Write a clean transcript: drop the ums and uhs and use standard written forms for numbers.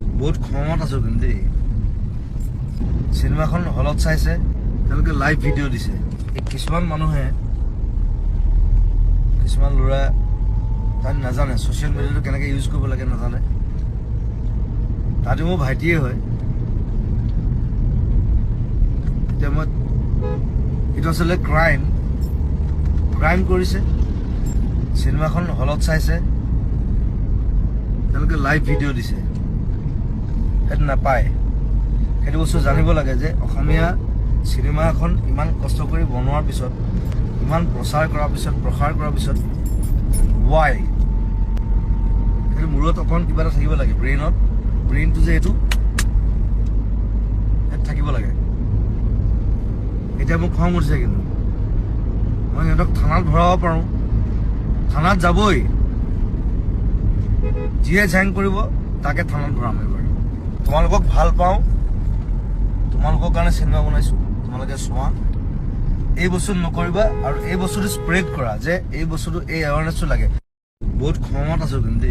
বহুত খঙত আছোঁ কিন্তু দেই। চিনেমাখন হলত চাইছে, তেওঁলোকে লাইভ ভিডিঅ' দিছে। এই কিছুমান মানুহে, কিছুমান ল'ৰা তাত নাজানে, ছ'চিয়েল মিডিয়াটো কেনেকৈ ইউজ কৰিব লাগে নাজানে। তাতে মোৰ ভাইটিয়ে হয়। এতিয়া মই এইটো আচলতে ক্ৰাইম, ক্ৰাইম কৰিছে। চিনেমাখন হলত চাইছে, তেওঁলোকে লাইভ ভিডিঅ' দিছে। সেইটো নাপায়। সেইটো বস্তু জানিব লাগে যে অসমীয়া চিনেমা এখন ইমান কষ্ট কৰি বনোৱাৰ পিছত, ইমান প্ৰচাৰ কৰাৰ পিছত, প্ৰসাৰ কৰাৰ পিছত, ৱাই? সেইটো মূৰত অকণ কিবা এটা থাকিব লাগে, ব্ৰেইনত, ব্ৰেইনটো যে এইটো সেইটো থাকিব লাগে। এতিয়া মোক খং উঠিছে কিন্তু মই সিহঁতক থানাত ভৰাব পাৰোঁ। থানাত যাবই। যিয়ে জেং কৰিব তাকে থানাত ভৰাম এইবাৰ। তোমালোকক ভাল পাওঁ, তোমালোকৰ কাৰণে চিনেমা বনাইছোঁ, তোমালোকে চোৱা। এই বস্তুটো নকৰিবা আৰু এই বস্তুটো স্প্ৰেড কৰা যে এই বস্তুটো, এই এৱাৰনেছটো লাগে। বহুত খঙত আছোঁ কিন্তু দেই।